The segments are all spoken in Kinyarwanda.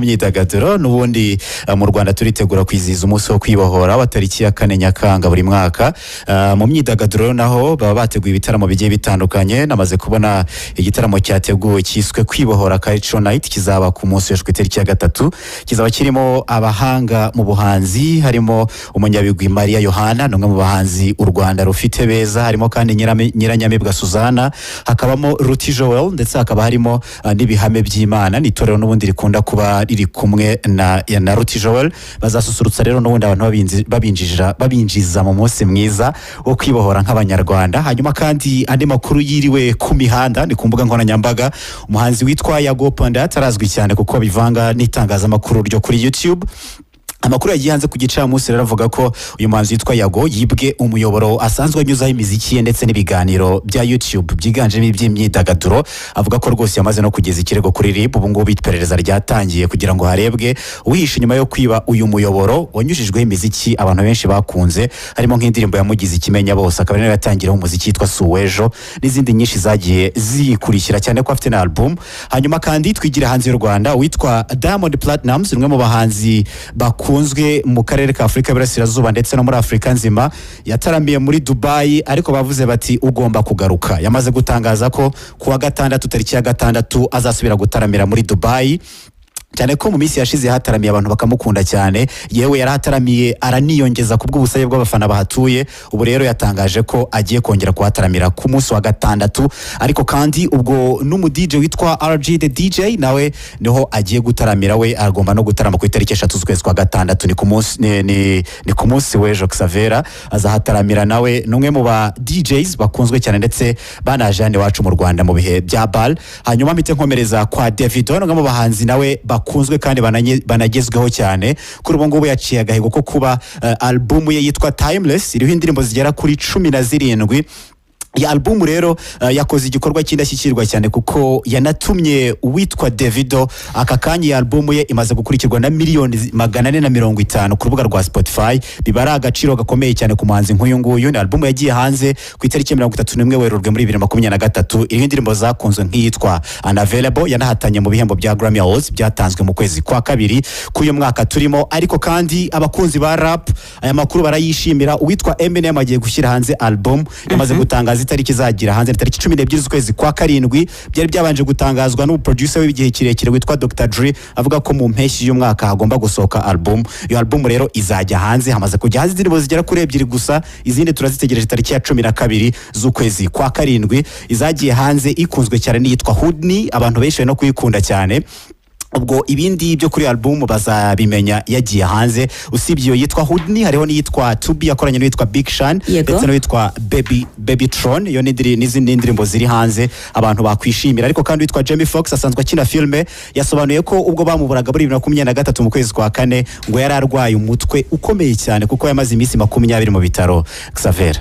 Myidagaduro n'ubundi mu Rwanda turitegura kwizihiza umunsi wo kwibohora wa tariki ya 4 Nyakanga buri mwaka. Mu myidagaduro naho baba bateguye ibitaramo bigiye bitandukanye. Namaze kubona igitaramo cyateguwe cyiswe Kwibohora Culture Night, kizaba ku munsi w'ejo ku itariki ya 3. Kizaba kirimo abahanga mu buhanzi, harimo umunyabigwi Mariya Yohana, ni umwe mu bahanzi u Rwanda rufite beza, harimo kandi Nyiranyamibwa Suzana, hakabamo Ruti Joel, ndetse hakaba harimo n'Ibihame by'Imana, ni itorero n'ubundi rikunda kuba riri kumwe na Ruti Joel. Bazasusurutsa rero n'ubundi abantu babinjiza mu munsi mwiza wo kwibohora nk'Abanyarwanda. Hanyuma kandi andi makuru yiriwe ku mihanda ni ku mbuga nkoranyambaga. Umuhanzi witwa Yago Panda arazwi cyane kuko bivanga n'itangazamakuru ryo kuri YouTube. Amakuru yagiye hanze ku gicamunsi rero avuga ko uyu muhanzi witwa Yago yibwe umuyoboro asanzwe anyuzaho imiziki ye ndetse n'ibiganiro bya YouTube byiganjemo iby'imyidagaduro. Avuga ko rwose yamaze no kugeza ikirego kuri RIB. Ubu ngubu iperereza ryatangiye kugira ngo harebwe uwihishe inyuma yo kwiba uyu muyoboro wanyujijweho imiziki abantu benshi bakunze, harimo nk'indirimbo yamugize ikimenya bose, akaba ari nayo yatangiriyeho umuziki yitwa Suwejo, n'izindi nyinshi zagiye ziyikurikira, cyane ko afite na album. Hanyuma kandi twigira hanze y'u Rwanda. Witwa Diamond Platnumz, umwe mu bahanzi bakunzwe mu karere ka Afurika y'Iburasirazuba ndetse no muri Afurika nzima, yataramiye muri Dubai, ariko bavuze bati ugomba kugaruka. Yamaze gutangaza ko kuwa gatandatu tariki ya 6 azasubira gutaramira muri Dubai, cyane ko mu minsi yashize hataramiye abantu bakamukunda cyane. Yewe yarahataramiye araniyongeza ku bw'ubusabe bw'abafana bahatuye. Ubu rero yatangaje ko agiye kongera kuhataramira ku munsi wa gatandatu. Ariko kandi ubwo n'umu DJ witwa RG the DJ nawe niho agiye gutaramira, we agomba no gutarama ku itariki 3 z'ukwezi kwa gatandatu, ni ku munsi ni ku munsi w'ejo. Xavera azahataramira nawe, ni umwe mu ba DJs bakunzwe cyane ndetse banaje hano iwacu mu Rwanda mu bihe bya BAL. Hanyuma mpite nkomereza kwa Davido, ni umwe mu bahanzi nawe bakunzwe kandi banagezweho cyane. Kuri ubu ngubu yaciye agahigo ko kuba albumu ye yitwa Timeless iriho indirimbo zigera kuri 17. Iyi albumu rero yakoze igikorwa cy'indashyikirwa cyane kuko yanatumye uwitwa Davido aka kanya iyi albumu ye imaze gukurikirwa na miliyoni 450 ku rubuga rwa Spotify. Biba ari agaciro gakomeye cyane ku muhanzi nk'uyu nguyu. Ni albumu yagiye hanze ku itariki ya 31 Werurwe muri 2023, iriho indirimbo zakunzwe nk'iyitwa Unavailable, yanahatanye mu bihembo bya Grammy Awards byatanzwe mu kwezi kwa kabiri k'uyu mwaka turimo. Ariko kandi abakunzi ba rap aya makuru barayishimira. Uwitwa Eminem agiye gushyira hanze album, yamaze gutangaza itariki izagira hanze, ni tariki 12 z'ukwezi kwa karindwi. Byari byabanje gutangazwa n'umuproducer w'igihe kirekire witwa Dr Dre, avuga ko mu mpeshyi y'umwaka hagomba gusohoka album. Iyo album rero izajya hanze, hamaze kujya hanze indirimbo zigera kuri ebyiri gusa, izindi turazitegereje tariki ya 12 z'ukwezi kwa karindwi. Izagiye hanze ikunzwe cyane n'iyitwa Houdini, abantu benshi bari no kuyikunda cyane. Ubwo ibindi byo kuri album bazabimenya yagiye hanze. Usibye iyo yitwa Houdini, hariho n'iyitwa Tubi yakoranye n'uwitwa Big Sean ndetse n'uwitwa Baby Tron. Iyo ni n'izindi ndirimbo ziri hanze abantu bakwishimira. Ariko kandi uwitwa Jamie Foxx asanzwe akina filime, yasobanuye ko ubwo bamuburaga muri 2023 mu kwezi kwa kane ngo yari arwaye umutwe ukomeye cyane, kuko yamaze iminsi 20 mu bitaro. Xaver.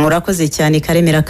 Urakoze cyane, Karemera.